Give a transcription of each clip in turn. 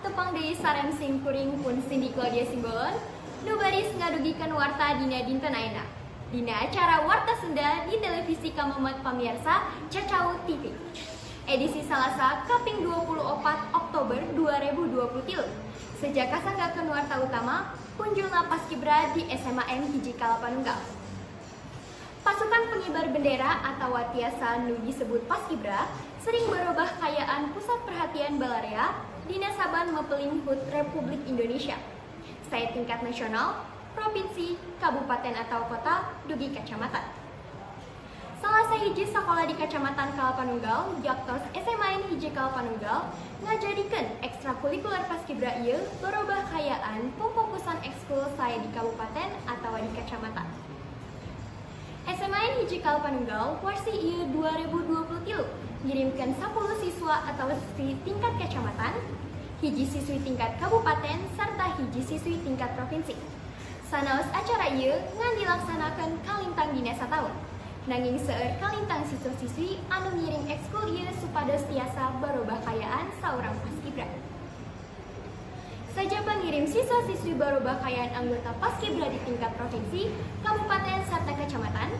Tepang deui sareng sim kuring pun Cindy Claudia Simbolon nu baris ngadugikeun warta dina dinten ayeuna. Dina acara Warta Sunda di televisi Kamemet pamirsa Cacau TV. Edisi Salasa kaping 24 Oktober 2023. Seja kasanggakeun warta utama, punjulna Paskibra di SMAN 1 Kalapanunggal. Pasukan pengibar bendera atau tiasa nu disebut Paskibra sering berubah kayaan pusat perhatian balarea dina saban mepeling HUT Republik Indonesia. Sae tingkat nasional, provinsi, kabupaten atau kota, dugi kecamatan. Salah sahiji sekolah di Kecamatan Kalapanunggal, yaktos SMAN 1 Kalapanunggal, ngajadikeun ekstrakurikuler Paskibra ieu berubah kayaan pemfokusan ekskul sae di kabupaten atau di kecamatan. SMAN 1 Kalapanunggal warsi ieu 2023 ngirimkan 10 siswa atau siswi tingkat kecamatan, hiji siswi tingkat kabupaten, serta hiji siswi tingkat provinsi. Sanaos acara ieu ngan dilaksanakan kalintang dina sataun. Nanging seueur kalintang siswa-siswi anu ngiring ekskul ieu supados tiasa barobah kayaan saurang paskibra. Sajaba ngirim siswa-siswi barobah kayaan anggota paskibra di tingkat provinsi, kabupaten, serta kecamatan,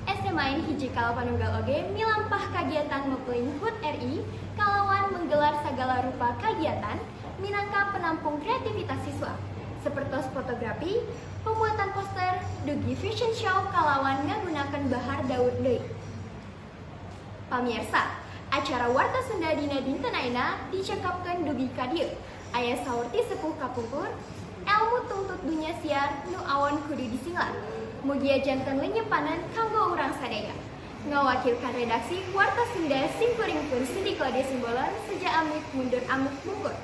SMAN 1 Kalapanunggal oge milampah kagiatan mepeling HUT RI kalawan menggelar segala rupa kagiatan minangka penampung kreativitas siswa seperti fotografi, pembuatan poster, dugi fashion show kalawan ngagunakeun bahar daur deui. Pamirsa, acara Warta Sunda dina dinten ayeuna dicekapkeun dugi ka dieu. Aya saur ti sepuh kapungkur, elmu tungtut dunya siar nu awon kudu disinglar. Mugia janten lenyepanan kanggo urang sadaya. Ngawakilkan redaksi Warta Sunda, simkuring pun Cindy Claudia Simbolon seja amit mundur amit mungkur.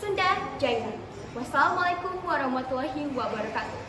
Sunda Jaya. Wassalamualaikum warahmatullahi wabarakatuh.